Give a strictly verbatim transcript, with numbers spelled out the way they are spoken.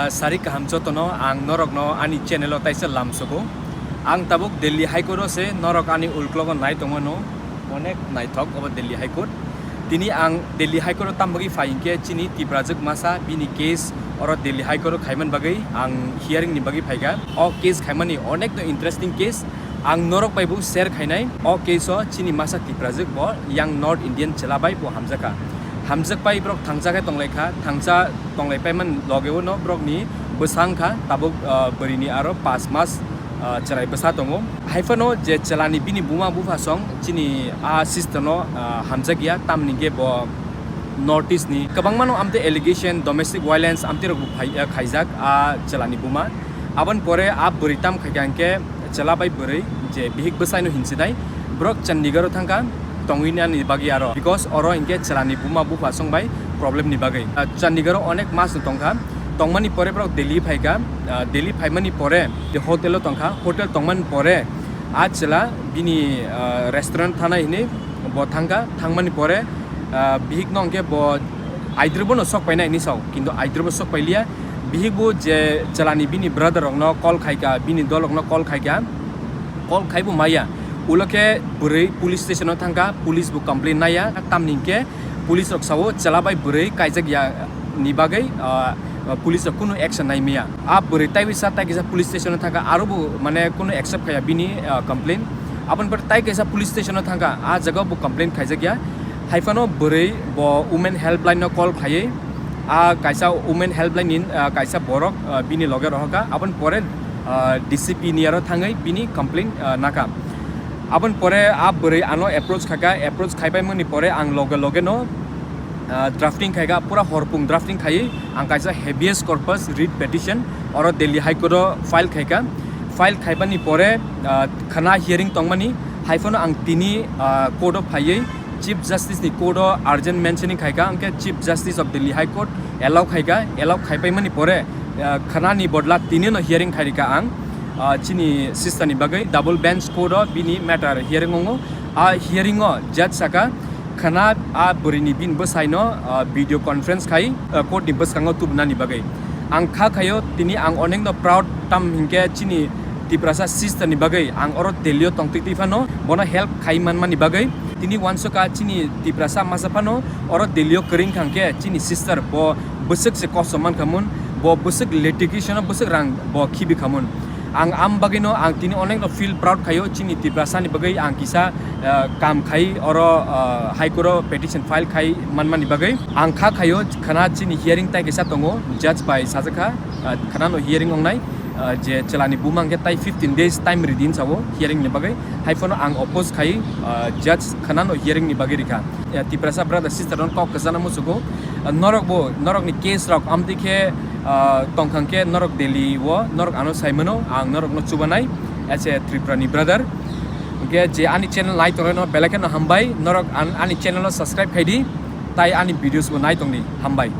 Ah, sari kaham jotono, ang norokno ani channel o taisa lamsogo. Ang tabuk Delhi High Court o se, norok ani ulklogo nai tongmano, onek naithok obo Delhi High Court. Tini ang Delhi High Court o tam bagwi phai hinkhe chini Tiprajwk masa bini case oro Delhi High Court o khaiman bagwi ang hearing ni bagwi phaikha. O case khaimani onek no interesting case. Ang norok bai bo share khainai. O case o chini masa Tiprajwk bo yang North Indian chwla bai bo hamjakha. Hamjak pai borok thangcha khe tonglaikha, thangcha tonglai paimani loge uno borokni bwsa wngkha tabuk, ah, bwrwini aro pas mas, ah, chwrai bwsa tongo. Haiphano je chwlani bini buma bupha song chini a sister no, ah, hamjakya, tamni hwnkhe bo North East ni kwbangma no amtwi allegation, domestic violence amtwi rok bo phai, ah, khaijak a chwlani buma. Aboni pore a bwrwi tam khaikha hwnkhe chwla bai bwrwi je bihik bwsai no hinsinai, borok Chandigarh o thangkha tongwi nani bagwi aro, because oro hinkhe chwlani buma bupha song bai problem ni bagwi. Ah, Chandigarh o onek mas no tongkha, tongmani pore borok Delhi phaikha. Ah, Delhi phaimani pore je hotel o tongkha, hotel tongmani pore a chwla bini, ah, restaurant thanai hinwi bo thangkha, thangmani pore, ah, bihik no hwnkhe bo aidrobo no sok painai hinwi sao, kintu aidrobo sok pailiya. Bihik bo je chwlani bini brother rokno call khaikha, bini dol rokno call khaikha, call khaibo maya. Ulo khe bwrwi police station o thangkha, police bo complain naiya, tamni hwnkhe police rok sao chwla bai bwrwi kaijakya ni bagwi, ah, police rok kunu action nai maya. A bwrwi taiwi sa tai kisa police station o thangkha, aro bo mane kunu accept khaiya bini, ah, complain. Aboni pore tai kaisa police station o thangkha, a jaga o bo complain khaijakya. Haiphano bwrwi bo women helpline no call khaiwi, a kaisa women helpline ni, ah, kaisa borok, ah, bini loge rohorkha. Aboni pore, ah, D C P ni aro thangwi bini complain, ah, nakha. Aboni pore a bwrwi ano approach khaikha, approach khaipaimani pore ang loge loge no, ah, drafting khaikha, pura horpung drafting khaiwi ang kaisa habeas corpus writ petition oro Delhi High Court o file khaikha. File khaibani pore, ah, khana hearing tongmani, haiphano ang tini, ah, court o phaiwi Chief Justice ni court o urgent mentioning khaikha, hwnkhe Chief Justice of Delhi High Court allow khaikha, allow khaipaimani pore, ah, khana ni bodla tini no hearing khairikha ang, ah, chini sister ni bagwi double bench court o bini matter hearing wngo. A hearing o judge saka khana a bwrwi ni bini bwsai no, ah, video conference khai, ah, court ni bwskango tubunani bagwi. Ang kha khaio tini ang onek no proud, tam hinkhe chini Tiprasa sister ni bagwi ang oro Delhi o tongtwi twi phano bono help khai manmani bagwi. Tini uansukha chini Tiprasa masa phano oro Delhi o kwrwng kha hwnkhe chini sister bo bwswk se kosto mankha mun, bo bwswk litigation o bwswk rang bo khibi kha mun. Ang am bagwino ang tini onek no feel proud khaio chini Tiprasa ni bagwi ang kisa, ah, kam khai oro, ah, High Court o petition file khai manmani bagwi. Ang kha khaio khana chini hearing tai kisa tongo, judge bai sajak kha, ah, khana no hearing wngnai, ah, je chwla ni buma hwnkhe tai fifteen days time ridi hinwi sao hearing ni bagwi. Haiphano ang oppose khai, ah, judge khana no hearing ni bagwi rikha. Eh, Tiprasa brother sister rok kok kwchana muchugo. Ah, norok bo, norok ni case rok amtwi khe, ah, tongkha hwnkhe norok Delhi o norok ano sai mano, ang norok no chubanai as a Tripura ni brother. Hwnkhe je ani channel nai tongnai no belai kheno hambai, norok an-, ani channel o subscribe khai di, tai ani videos bo nai tong di, hambai.